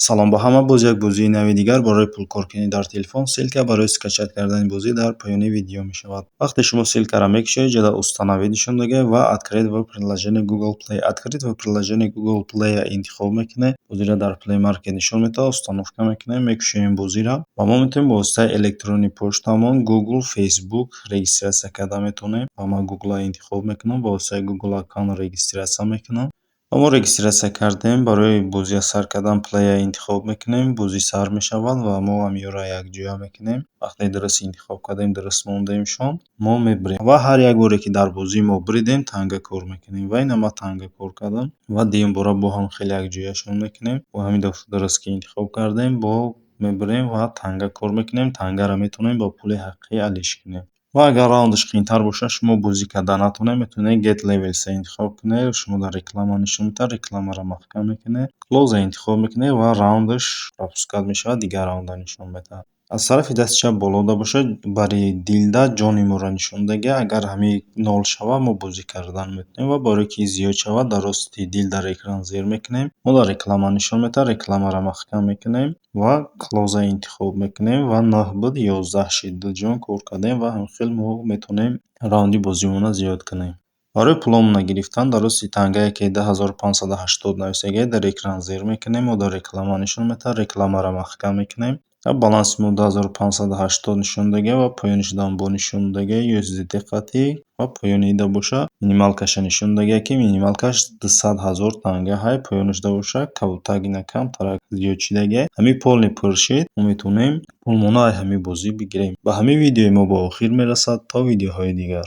Салом ба ҳама! Боз як бозии нави дигар барои пулкоркунӣ дар телефон. Ссылка барои скачать кардани бозӣ дар поёни видео мешавад. Вақте шумо ссылкаро мекушоед, ҷода «Установить» нишон додага ва «Открыть в приложении Google Play». «Открыть в приложении Google Play» интихоб мекунед. Бозиро дар Play Market нишон медиҳад, установка мекунем, мекушоем бозиро ва мо метавонем бо воситаи электронии почтамон, Google, Facebook регистрация карда метавонем. Ва ман Google интихоб мекунам, бо воситаи Google аккаунт регистрация мекунам. Ва мо регистрация кардем. Барои бозиро сар кардан Play интихоб мекунем, бозӣ сар мешавад ва мо ҳаминро якҷоя мекунем. Вақте дуруст интихоб кардем, дуруст мондемшон, мо мебирем ва ҳар як боре, ки дар бозии мо бридем, танга кор мекунем. Ва ина ман танга кор кардам ва дуюм бора бо ҳам хеле якҷояшон мекунем. Бо ҳамин дафъа дуруст ки интихоб кардем, бо мебирем ва танга кор мекунем. Тангаро метавонем бо пули ҳақиқӣ алиш кунем. Ва агар раундаш қийинтар бошад, шумо бозӣ карда натавонед, метавонед Get Levels интихоб кунед. Шумо дар реклама нишон медиҳад, рекламаро маҳкам мекунед, Close интихоб мекунед ва раундаш пропускать мешавад, дигар раунда нишон медиҳад. Аз тарафи дасти чап болода бошад, бари дилда ҷони моро нишон додага. Агар ҳамин нол шавад, мо бозӣ кардан метавонем ва барое ки зиёд шавад, дар рости дил дар экран зер мекунем. Мо дар реклама нишон медиҳад, рекламаро маҳкам мекунем ва Close интихоб мекунем ва нӯҳ буд, 11 шид, ду ҷон кор кардем ва ҳамин хел мо метавонем раунди бозимонро зиёд кунем. Барои пуломонро гирифтан, дар рости тангае, ки 2580 нависагиа, дар экран зер мекунем, мо дар реклама нишон медиҳад, рекламаро маҳкам мекунем ва баланси мо 2580 нишон додага ва поёнишдам бо нишон додага USDT қатъӣ ва поёнида боша, минималкаша нишон додага, ки минималкаш 200 000 танга ҳай, поёнишда боша, кабутагина камтарак зиёд шидага. Ҳамин полный пур шид, мо метавонем пулмонро аз ҳамин бозӣ бигирем. Ба ҳамин видеои мо ба охир мерасад. То видеоҳои дигар.